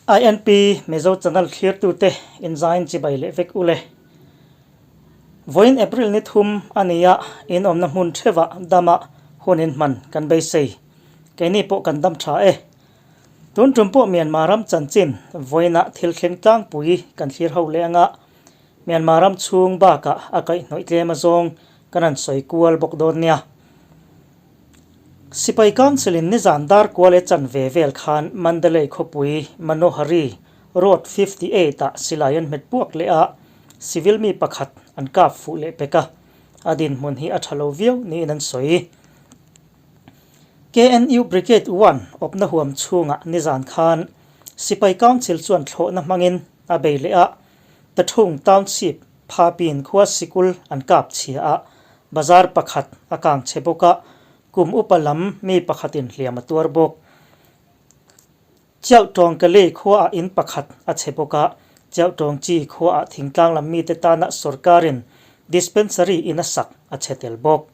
INP Mizo Channel thlirtute inzain chibai leh vek ule. Vawiin April ni thum a ni a, in awmna hmun theuhah dama hun in hman kan beisei. Keini pawh kan dam tha e. Tun tum pawh Myanmar ram chanchin vawiinah thil thleng tlangpui kan thlir ho leh anga Myanmar ram chhung bakah a kaihhnawih tlem azawng kan han sawi kual bawk dawn nia. Sipai Council-in nizan dar kual e chan ve vel khan Mandalay khawpui Manohari Road 58 ah silai an hmet puak leh a, civil mi pakhat an kap fuh leh pek a, a dinhmun hi a tha lo viau niin an sawi. KNU Brigade One awpna huam chhungah nizan khan Sipai Council chuan thlawhna hmangin a bei leh a, Tathung Township Phapin khua sikul an kap chhia a, bazar pakhat a kang chhe bawk a, kum upa lam mi pakhatin hliam a tuar bawk. Chiautawngkalei khuaah in pakhat a chhe bawk a, Chiautawngchi khuaah thingtlang lam mite tana sawrkarin dispensary in a sak a chhe tel bawk.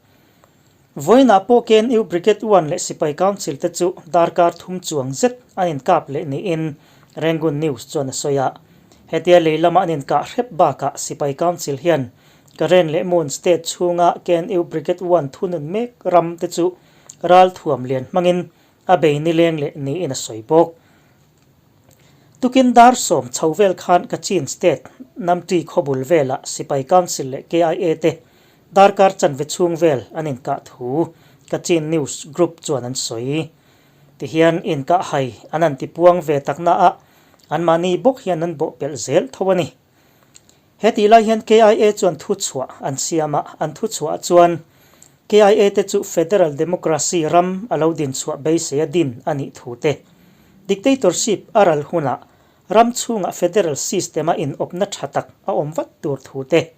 Vawiinah pawh KNU Brigade One leh Sipai Council te chu darkar thum chuang zet an inkap leh niin Rangoon News chuan a sawi a. Hetia lei lama an inkah hrep bakah Sipai Council hian Karen leh Mon State chhunga KNU Brigade One thunun mek ram te chu ral thuam lian hmangin a bei nileng leh niin a sawi bawk. Tukin dar sawm chho vel khan Kachin State Namti khawbul velah Sipai Council leh KIA te Darkar chanve chhung vel an inkah thu Kachin News Group chuan an sawi. Tihian inkah hai an han tipuang ve tak na a, anmahni bawk hian an bawhpelh zel tho a ni. He tih lai hian KIA chuan thuchhuah an siam a, an thuchhuah chuan KIA te chu Federal Democracy ram a lo dinchhuah beisei a din a nih thu te, Dictatorship a ral hunah ram chhungah Federal System a inawpna tha tak a awm vat tur thu te,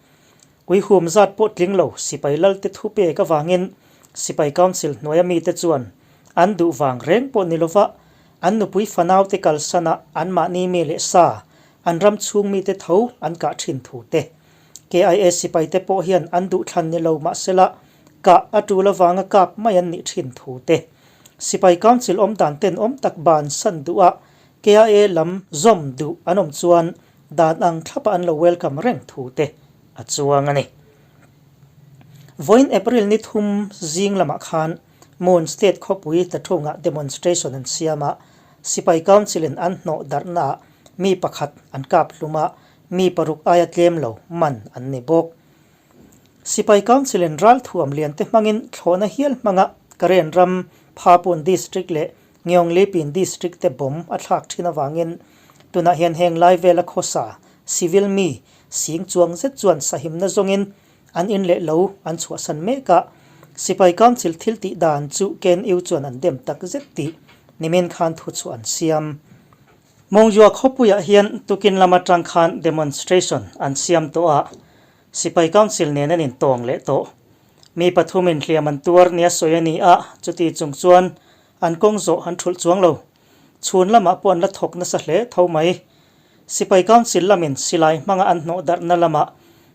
Uihum zat pawh tling lo sipai lalte thu pek avangin Sipai Council hnuaia mite chuan an duh vang reng pawh ni lova an nupui fanaute kalsana anmahni mi leh sa an ram chhung mite tho an kah thin thu te. KIA sipaite pawh hian an duh thlan ni lo mahsela kah a tul avanga kap mai an nih thin thu te. Sipai Council awm dan ten awm tak bansan duh a KIA lam zawm duh an awm chuan Dan ang thlapa an lo welcome reng thu te a chuang a ni. Vawiin April ni thum zing lamah khan Mon State khawpui Tathungah demonstration an siam a, Sipai Council in an hnawh darhnaah mi pakhat an kap hlum a, mi paruk aia tlem lo man an ni bawk. Sipai Council in ralthuam lian te hmangin thlawhna hial hmanga Karen ram Phapun District leh Ngeonglipin District te bomb a thlak thin avangin tunah hian heng lai vela khawsa civil mi sing chuang zet chuan sahimna zawngin an in leh lo an chhuahsan mek a, Sipai Council thil tih dan chu KNU chuan an dem tak zet tih nimin khan thuchhuah an siam. Mawngzua khawpuiah hian tukin lam atang khan demonstration an siam tawh a, Sipai Council nen an intawng leh tawh. Mi pathumin hliam an tuar nia sawi a ni a, chuti chung chuan an kawng zawh an thulh chuang lo. Chhun lamah pawh an la thawk nasa hle tho mai. Sipai Council lamin silai hmanga an hnawh darhna lamah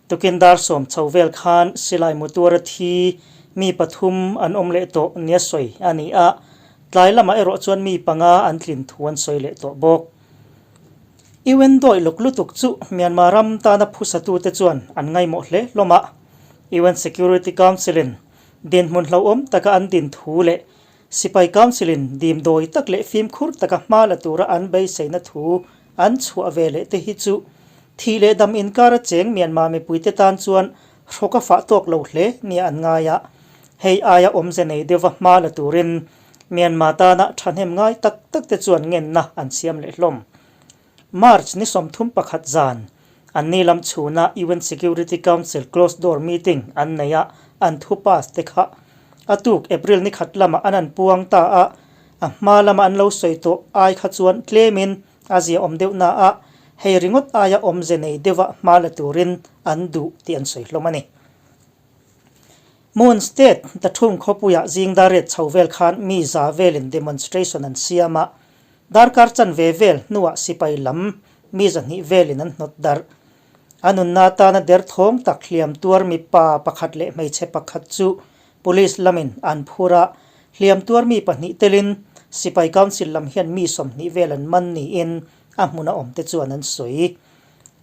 tukin dar sawm chho vel khan silai mu tuara thi mi pathum an awm leh tawh nia sawi a ni a, tlai lamah erawh chuan mi panga an tlin thu an sawi leh tawh bawk. UN dawih luk lutuk chu Myanmar ram tana phusatute chuan an ngaimawh hle hlawm a. UN Security Council-in dinhmun hlauhawm taka an din thu leh Sipai Council-in dimdawi tak leh fimkhur taka hma la tura an beiseina thu an chhuah ve leh te hi chu thih leh dam inkara cheng Myanmar mipuite tan chuan hrawk a fah tawk lo hle nia an ngai a. Hei aia awmze nei deuha hma la turin Myanmar tana thahnem ngai tak tak te chuan ngenna an siam leh hlawm. March ni 31 zan, an ni lam chhuna UN Security Council closed door meeting an nei a, an thu pass te kha a tuk April ni khat lamah an an puang ta a, a hma lama an lo sawi tawh ai kha chuan tlemin a zia awm deuh na a, hei ringawt aia awmze nei deuha hma la turin an duh tih an sawi hlawm a ni. Mon State Tathum khawpuiah zing dar ret chho vel khan mi za velin demonstration an siam a, darkar chanve vel hnuah sipai lam mi zahnih velin an hnawt darh. A nunna atana derthawng tak hliam tuar mipa pakhat leh hmeichhe pakhat chu police lamin an phur a, hliam tuar mi pahnih telin sipai council lam hian mi 20 vel an man niin a hmuna awmte chuan an sawi.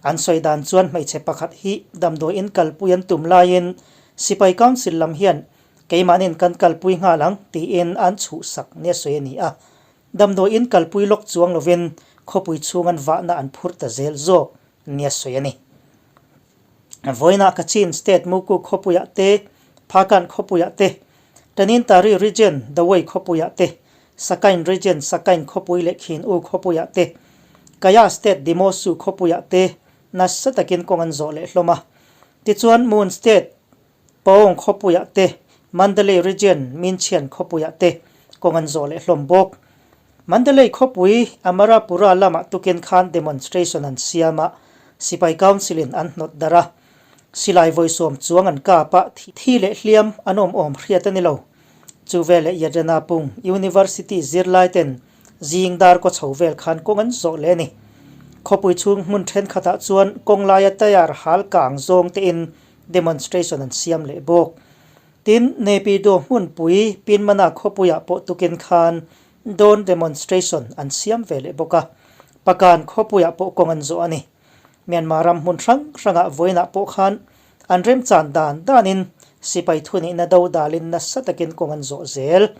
An sawi dan chuan hmeichhe pakhat hi damdawiin kalpui an tum laiin Sipai Council lam hian keimahnin kan kalpui nghal ang tiin an chhuhsak nia sawi a ni a. Damdawiin kalpui lawk chuang lovin khawpui chhung an vahna an phur ta zel zawk nia sawi a ni. Vawiinah Kachin State Muku khawpuiah te, Phakan khawpuiah te, Tanintari Region Dawei khawpuiah te, Sakain Region Sakain khawpui leh Khin U khawpuiah te, Kaya State Dimosu khawpuiah te nasa takin kawng an zawh leh hlawm a. Tichuan Mon State Paung khawpuiah te, Mandalay Region Minchhian khawpuiah te kawng an zawh leh hlawm bawk. Mandalay khawpui Amarapura lamah tukin khan demonstration an siam a, sipai council in an hnawt darh a. Silai vawisawm chuang an kap a, thi leh hliam an awm awm hriat a ni lo. Chu veleh Yadana Pung University zirlai ten zing dar kaw chho vel khan kawng an zawh leh a ni. Khawpui chhung hmun thenkhatah chuan kawng laia tire hal kang zawng tein demonstration an siam leh bawk. Tin, Naypyidaw hmunpui Pinmana khawpuiah pawh tukin khan dawn demonstration an siam ve leh bawk a, Pakan khawpuiah pawh kawng an zawh a ni. Myanmar ram hmun hrang hrangah vawiinah pawh khan an remchan dan danin sipai thunihna do dalin nasa takin kawng an zawh zel.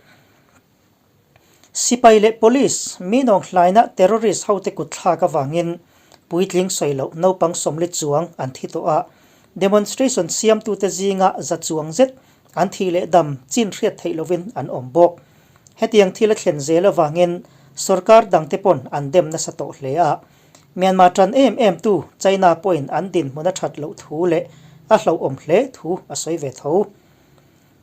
Sipai leh Police mi nawng hlaina terrorist hote kut thlak avangin puitling sawi loh naupang sawmli chuang an thi tawh a, demonstration siamtute zinga za chuang zet an thih leh dam chin hriat theih lovin an awm bawk. Hetiang thil a thlen zel avangin sorkar dangte pawn an dem nasa tawh hle a, Myanmar tan em em tu China pawhin an dinhmun a that loh thu leh a hlauhawm hle thu a sawi ve tho.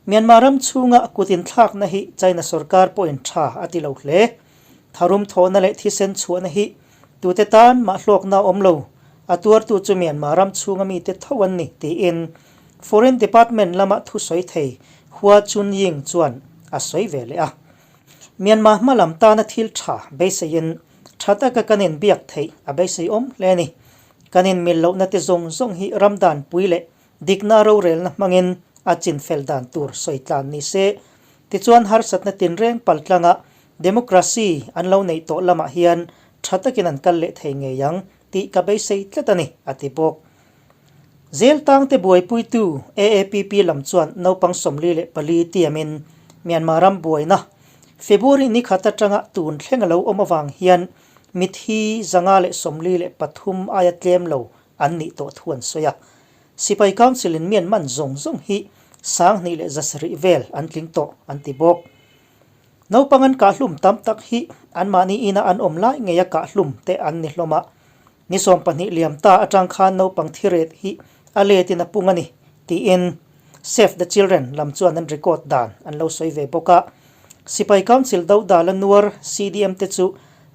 Myanmar ram chhunga kut inthlakna hi China sorkar pawhin tha a ti lo hle. Tharum thawhna leh thisen chhuahna hi tute tan mah hlawkna a awm lo, a tuartu chu Myanmar ram chhunga mite tho an ni, tiin Foreign Department lama thusawi thei Hua Chunying chuan a sawi ve leh a. Myanmar hma lam tana thil tha beiseiin tha taka kan inbiak theih a beisei awm hle a ni. Kan inmil lohna te zawng zawng hi ram danpui leh Dikna rorelna hmangin a chinfel dan tur sawi tlan ni se. Tichuan harsatna tinreng paltlanga democracy an lo neih tawh lamah hian tha takin an kal leh thei ngei ang tih ka beisei tlat a ni, a ti bawk. Zel tangte buaipuitu AAPP lam chuan naupang 44 tiamin Myanmar ram buaina February ni khat atanga tun thleng a lo awm avang hian mithi 143 aia tlem lo an nih tawh thu an sawi a. Sipai Council in mian man zawng zawng hi 2170 vel an tling tawh an ti bawk. Naupang an kahhlum tam tak hi anmahni ina an awm lai ngeia kahhlum te an ni hlawm a. Ni 20 liam ta atang khan naupang thiret hi a letin a pung a ni tiin Save the Children lam chuan an record dan an lo sawi ve bawk a. Sipai Council dodal a nuar CDM te chu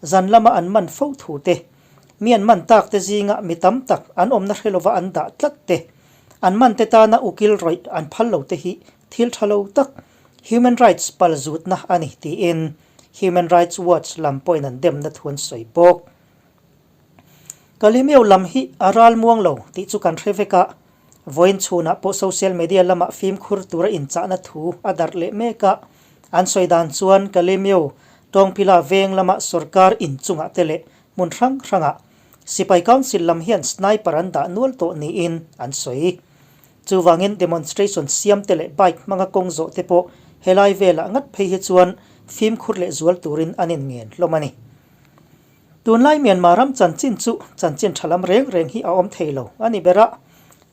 zan lama an man fo thu te Mi an man tak te zinga mi tam tak an awmna hre lova an dah tlat te, an man te tana ukil rawih an phal lo te hi thil tha lo tak, human rights pal zutna a ni tiin Human Rights Watch lam pawhin an demna thu an sawi bawk. Kalimeu lam hi a ral muang lo tih chu kan hre vek a, vawiin chhunah pawh social media lamah fimkhur tura inchahna thu a darh leh mek a, an sawi dan chuan Kalimeu Tawngpila veng lama sorkar inchungah te leh Hmun hrang hrangah Sipai Council lam hian sniper an dah nual tawh niin an sawi. Chuvangin demonstration siam te leh bike hmanga kawng zawh te pawh helai velah ngat phei hi chuan fimkhur leh zual turin an inngen hlawm a ni. Tunlai Myanmar ram chanchin chu chanchin tha lam reng reng hi a awm thei lo a ni ber a,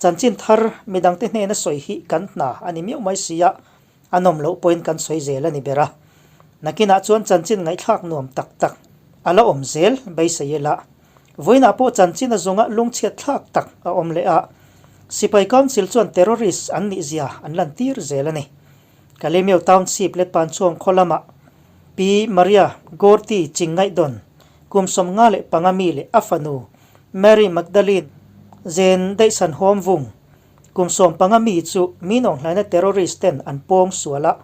chanchin thar midangte hnena sawi hi kan hna a ni miau mai si a, A nawm loh pawhin kan sawi zel a ni ber a. Nakinah chuan chanchin ngaihthlak nuam tak tak a la awm zel beisei ila. Vawiinah pawh chanchin a zawnga lungchhiat thlak tak a awm leh a. Sipai Council chuan terrorist an nih zia an lantir zel a ni. Kalemyo Township leh Panchhuang khaw lamah Pi Maria Gorty Chingngaihdawn kum 55 mi leh a fanu Mary Magdalene Zen Daihsanhawm Vung Kum 15 mi chu mi nawnghlaina terrorist ten an pawng sual a,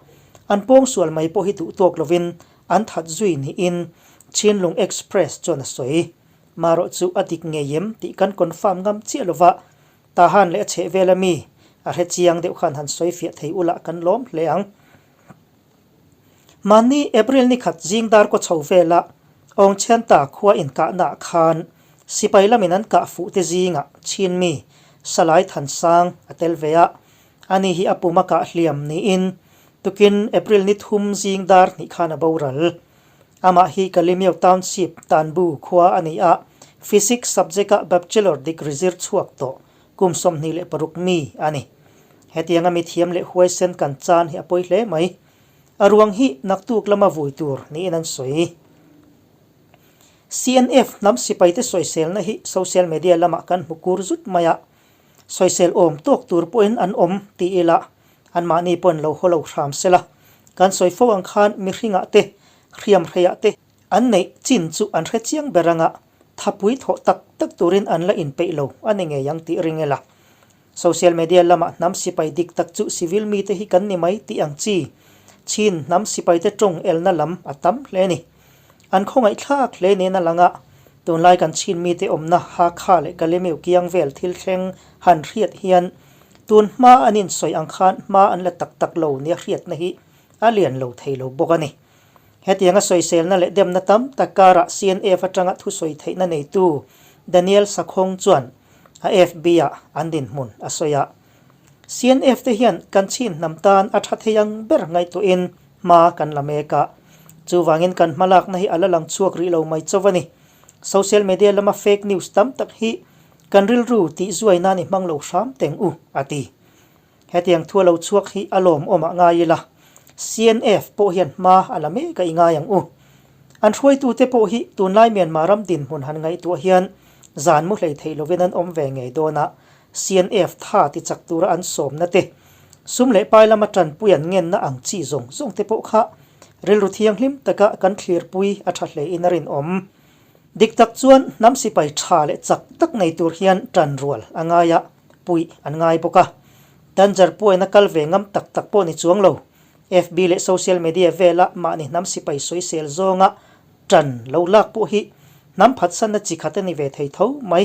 an pawng sual mai pawh hi duh tawk lovin an that zui niin Chinlung Express chuan a sawi. Marawh chu a dik ngei em tih kan confirm ngam chiah lova, Tahan leh a chheh vela mi a hre chiang deuh khan han sawi fiah thei ula kan lawm hle ang. Mahni April ni khat zing dar kaw chho vela. Awngchhianta khua inkahnaah khan sipai lamin an kah fuh te zingah Chin mi Salai Thansang a tel ve a, ani hi a pum a kah hliam niin tukin April ni thum zing dar hnih khan a boral. Amah hi Kalemyo Township Tanbu khua a ni a, Physics subject-ah Bachelor degree zir chhuak tawh kum 26 mi a ni. Hetianga mithiam leh huaisen kan chan hi a pawi hle mai. A ruang hi naktuk lama vui tur niin an sawi. CNF hnam sipaite sawiselna hi social media lamah kan hmu kur zut mai a, sawisel awm tawk tur pawhin an awm ti ila anmahni pawhin lo haw lo hram sela. Kan sawi fo ang khan mihringah te, hriamhreiah te an neih chin chu an hre chiang ber anga thapui thawh tak tak turin an la inpeih lo a ni ngei ang tih ring ila. Social media lamah hnam sipai dik tak chu civil mite hi kan ni mai tih ang chi chin hnam sipaite tawng elna lam a tam hle a ni. An khawngaihthlak hle nen a lang a, tunlai kan chin mite awmna Hakha leh Kalemeu kiang vel thil thleng han hriat hian tun hma an insawi ang khan hma an la tak tak lo nia hriatna hi a lian lo thei lo bawk a ni. Hetianga sawiselna leh demna tam tak karah CNF atanga thusawi theihna neitu Daniel Sakhong chuan a FB-ah an dinhmun a sawi a. CNF te hian kan chhin hnam tan a tha thei ang ber ngaihtuahin hma kan la mek a. Chuvangin kan hmalakna hi a la lang chhuak rih lo mai chauh a ni. Social media lama fake news tam tak hi kan rilru tih zuai nan i hmang lo hram teng u, a ti. Hetiang thu a lo chhuak hi a lawmawm ah ngai ila, CNF pawh hian hma a la mek a i ngai ang u. An hruaitute pawh hi tunlai Myanmar ram dinhmun han ngaihtuah hian zan mu hlei theih lovin an awm ve ngei dawn a, CNF tha ti chak tura an sawmna te, sum leh pai lama tanpui an ngenna ang chi zawng zawng te pawh kha rilru thianghlim taka kan thlirpui a tha hlein a rinawm. Dik tak chuan hnam sipai tha leh chak tak nei tur hian tanrual a ngai a, puih an ngai bawk a. Danger puaina kal ve ngam tak tak pawh ni chuang lo. FB leh social media vela mahni hnam sipai sawisel zawnga tan lo lak pawh hi hnam phatsanna chi khat a ni ve thei tho mai.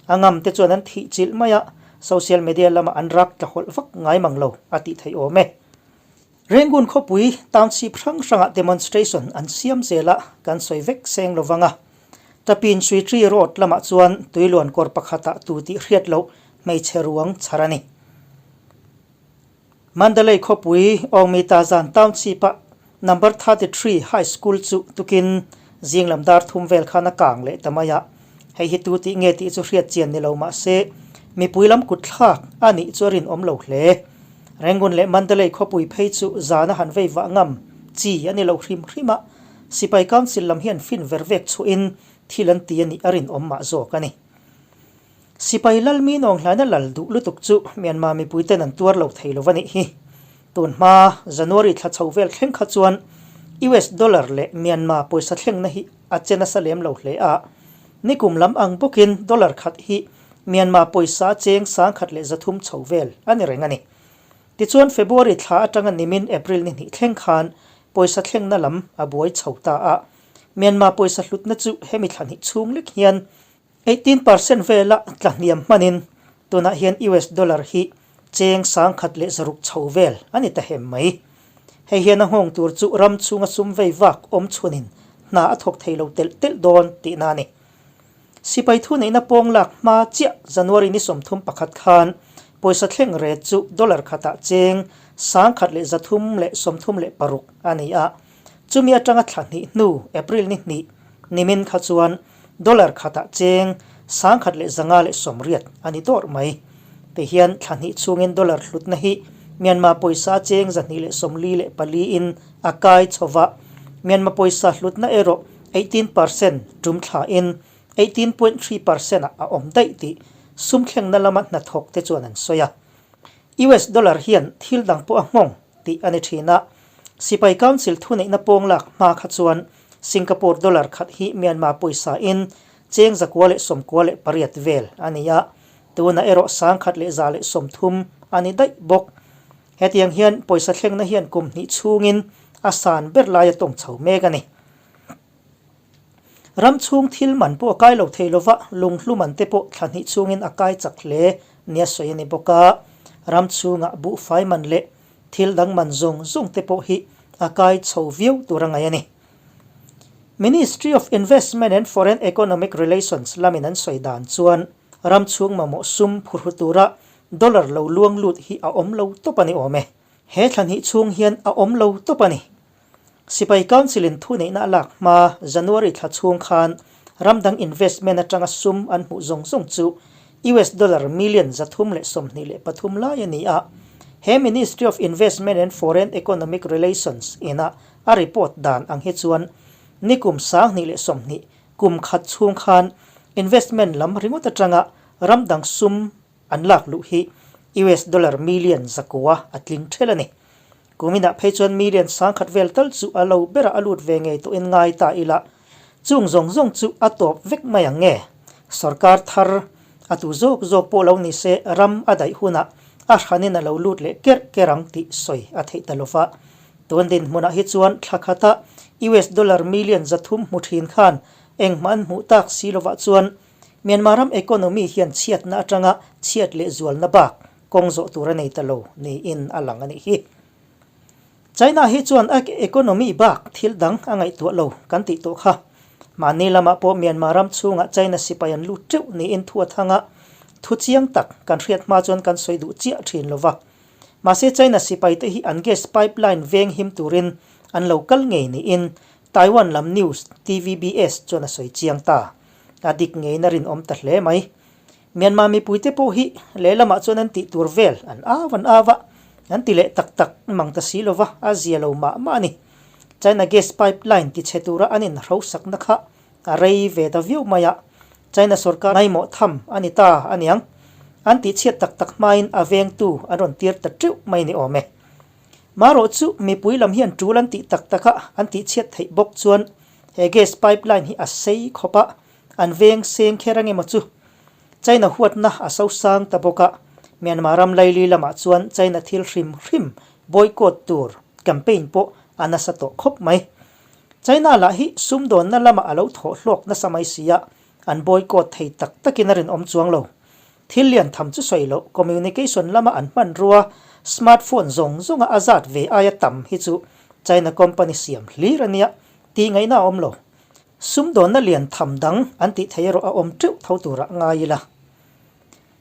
A ngam te chuan an thih chilh mai a, social media lama an rak tla hawlh vak ngai mang lo a tih theih awm e. Rangoon khawpui township hrang hrangah demonstration an siam zel a, kan sawi vek seng lo vang a. Tapin Suitri Road lamah chuan tuiluan kawr pakhatah tu tih hriat loh hmeichhe ruang chhar a ni. Mandalay khawpui Aungmitazan township-a number 33 high school chu tukin zing lam dar thum vel khan a kang leh ta mai a. Hei hi tu tih nge tih chu hriat chian ni lo mah se mipui lam kut thlak a nih chu a rinawm lo hle. Rangoon leh Mandalay khawpui phei chu zana han vei vah ngam chi a ni lo hrim hrim a, Sipai Council lam hian fin ver vek chhuahin thil an ti a nih a rinawm mah zawk a ni. Sipai lal mi nawnghlaina lal duh lutuk chu Myanmar mipuiten an tuar lo thei lo va nih hi. Tun hma January thla chho vel thleng kha chuan US dollar leh Myanmar pawisa thlengna hi a che nasa lem lo hle a, nikum lam ang bawkin dollar khat hi Myanmar pawisa cheng 1300 chho vel a ni reng a ni. Tichuan February thla atanga nimin April ni hnih thleng khan pawisa thlengna lam a buai chho ta a, Myanmar pawisa hlutna chu hemi thla hnih chhung lek hian 18 percent vela tla hniam hmanin tunah hian US dollar hi cheng 1600 chho vel a ni ta hem mai. Hei hian a nghawng tur chu ram chhunga sum vei vak awm chhunin hna a thawk thei lo telh telh dawn tihna a ni. Sipai thu neihna pawng lak hma chiah January ni 31 khan pawisa thleng ret chu dollar khatah cheng 1336 a ni a. Chumi atanga thla hnih hnu April ni hnih nimin kha chuan dollar khatah cheng 1580 a ni dawrh mai. Tihian thla hnih chhungin dollar hlutna hi Myanmar pawisa cheng 244 in a kai chho va. Myanmar pawisa hlutna erawh 18 percent tum thlain 18.3 percent ah a awm daih tih sum thlengna lama hnathawk te chuan an sawi a. US dollar hian thil dang pawh a nghawng tih a ni thin a. Sipai Council thuneihna pawng lak hma kha chuan Singapore dollar khat hi Myanmar pawisa in cheng 998 vel a ni a, tunah erawh 1130 a ni daih bawk. Hetiang hian pawisa thlengna hian kum hnih chhungin a san ber lai a tawng chho mek a ni. Ram chhung thil man pawh a kai lo thei lova, lunghlu man te pawh thla hnih chhungin a kai chak hle nia sawi a ni bawk a. Ram chhungah buhfai man leh thil dang man zawng zawng te pawh hi a kai chho viau tur a ngaih a ni. Ministry of Investment and Foreign Economic Relations lamin an sawi dan chuan ram chhung mamawh sum phurhu tura dollar lo luang lut hi a awm lo tawp a ni awm e. He thla hnih chhung hian a awm lo tawp a ni. Sipai Council in thuneihna a lak hma January thla chhung khan ram dang investment atanga sum an hmuh zawng zawng chu US dollar million 323 lai a ni a. He Ministry of Investment and Foreign Economic Relations ina a report dan ang hi chuan nikum 2020 kum khat chhung khan investment lam ringawt atanga ram dang sum an lak luh hi US dollar million 9 a tling ṭhel a ni. Kuminah phei chuan million 1000 vel tal chu a lo berah a lut ve ngei tawhin ngai ta ila, chung zawng zawng chu a tawp vek mai ang nge? Sorkar thar a tu zawk zawk pawh lo ni se ram a daih hunah a hranin a lo lut leh kerh kerh ang tih sawi a theih ta lo va. Tun dinhmunah hi chuan thla khata US dollar million 300 hmu thin khan engmah an hmuh tak si lovah chuan Myanmar ram economy hian chhiatna atanga chhiat leh zualna bak kawng zawh tur a nei ta lo niin a lang a nih hi. China hi chuan a economy bak thil dang a ngaihtuah lo kan tih tawh kha. Mahni lamah pawh Myanmar ram chhungah China sipai an lut teuh niin thu a thang a, thu chiang tak kan hriat hma chuan kan sawi duh chiah thin lo va. Mahse China sipai te hi an gas pipeline veng him turin an lo kal ngei niin Taiwan lam news TVBS chuan a sawi chiang ta. A dik ngeiin a rinawm ta hle mai. Myanmar mipuite pawh hi lehlamah chuan an tih tur vel an au an au a, an ti leh tak tak mang ta si lova, a zia lo mah mah a ni. China gas pipeline ti chhe tura an inhrosakna kha a rei ve ta viau mai a, China sorkar ngaimawh tham a ni ta a niang. An tihchhiat tak tak hmain a vengtu an rawn tir ta teuh mai ni awm e. Marawh chu mipui lam hian tul an tih tak taka an tihchhiat theih bawk chuan he gas pipeline hi a sei khawp a, an veng seng kher ang emaw chu. China huatna a so sang ta bawk a, Myanmar ram laili lamah chuan China thil hrim hrim boycott tur campaign pawh a nasa tawh khawp mai. China lah hi sumdawnna lamah a lo thawh hlawk nasa mai si a, an boycott thei tak takin a rinawm chuang lo. Thil lian tham chu sawi loh, communication lama an hmanrua smartphone zawng zawnga a zat ve aia tam hi chu China company siam hlir a nia tih ngaihna a awm lo. Sumdawnna lian tham dang an tih theih erawh a awm teuh tho turah ngai ila.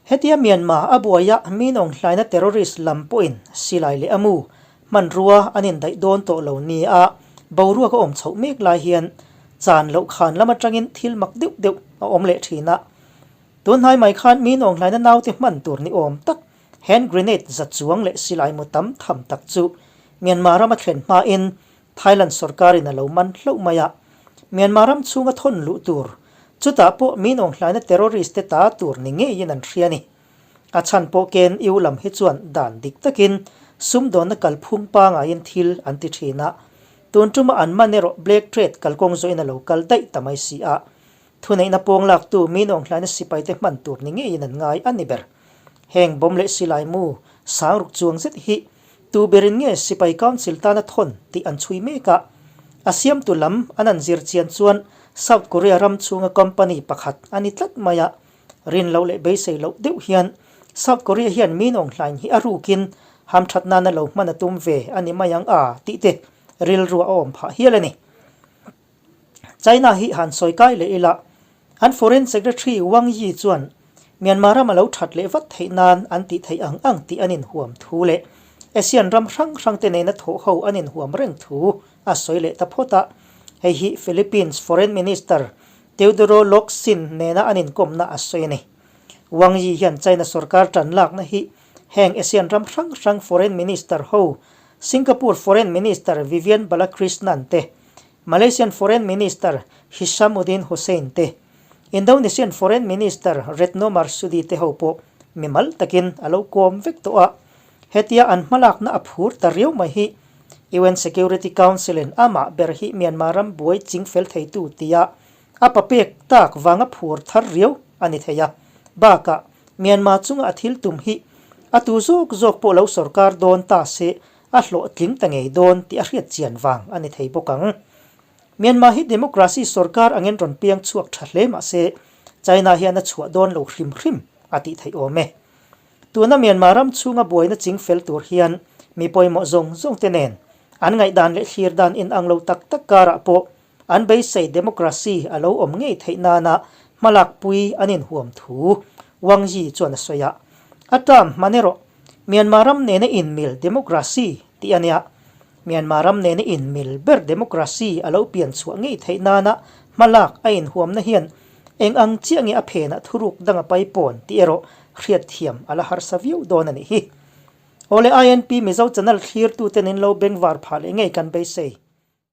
Hetia Myanmar a buaia minawng hlaina terrorist lam pawhin silai leh a mu hmanrua an indaih dawn tawh lo nia boruak a awm chhoh mek lai hian chan loh khan lam atangin thil mak deuh deuh a awm leh thin a. Tunhnai mai khan minawng hlaina naute hman tur ni awm tak hand grenade za chuang leh silai mu tam tham tak chu Myanmar rama thlen hmain Thailand sorkarin a lo man hlauh mai a, Myanmar ram chhunga thawn luh tur, chutah pawh min awnghlaina terrorist te ta tur ni ngeiin an hria a ni. A chhan pawh KNU lam hi chuan dan dik takin sumdawnna kalphung pangaiin thil an ti thin a, tun tuma an man erawh black trade kalkawng zawhin a lo kal daih ta mai si a, thuneihna pawng laktu min awnghlaina sipaite hman tur ni ngeiin an ngai a ni ber. Heng bomb leh silai mu sangruk chuang zet hi Tu berin nge Sipai Council tana thawn tih an chhui mek a, a siamtu lam an an zir chian chuan South Korea ram chhunga company pakhat a ni tlat mai a, rin loh leh beisei loh deuh hian South Korea hian min awng hlain hi a rukin hamthat nana lo hman a tum ve a ni mai ang a tih te rilru a awm phah hial a ni. China hi han sawi kai leh ila, an Foreign Secretary Wang Yi chuan Myanmar ram a lo that leh vat theih nan an tih theih ang ang tih an inhuam thu leh ASEAN ram hrang hrang te nena thawh ho an inhuam reng thu a sawi leh ta phawt a. Hei hi Philippines Foreign Minister Teodoro Locsin nena an inkawmna a sawi a ni. Wang Yi hian China sorkar tan lakna hi heng ASEAN ram hrang hrang Foreign Minister ho Singapore Foreign Minister Vivian Balakrishnan te Malaysian Foreign Minister Hishammuddin Hussein te, Indonesian Foreign Minister Retno Marsudi te ho pawh mimal takin a lo kawm vek tawh a. Hetia an hmalakna a phur ta riau mai hi UN Security Council in amah ber hi Myanmar ram buai ching fel theitu tia a papek tak vanga phur thar riau a ni thei a. Bakah Myanmar chunga a thil tum hi a tu zawk zawk pawh lo sorkar dawn ta se a hlawhtling ta ngei dawn tih a hriat chian vang a ni thei bawk ang. Myanmar hi democracy sorkar angin rawn piang chhuak tha hle mah se China hian a chhuah dawn lo hrim hrim a tih theih awm e. Tuna Myanmar ram chhunga buaina ching fel tur hian mi pawimawh zawng zawng te nen an ngaihdan leh thlir dan inang lo tak tak karah pawh An beisei democracy a lo awm ngei theih nana hmalakpui an inhuam thu Wang Yi chuan a sawi a. A term hman erawh Myanmar ram nena inmil democracy tih a nia. Myanmar ram nena inmil ber democracy a lo pian chhuah ngei theih nana hmalak a inhuamna hian eng ang chiah nge a phenah thuruk dang a paipawn tih erawh hriatthiam a la harsa viau dawn a nih hi. Awle INP Mizo channel thlirtuten in lo bengvar phah leh ngei kan beisei.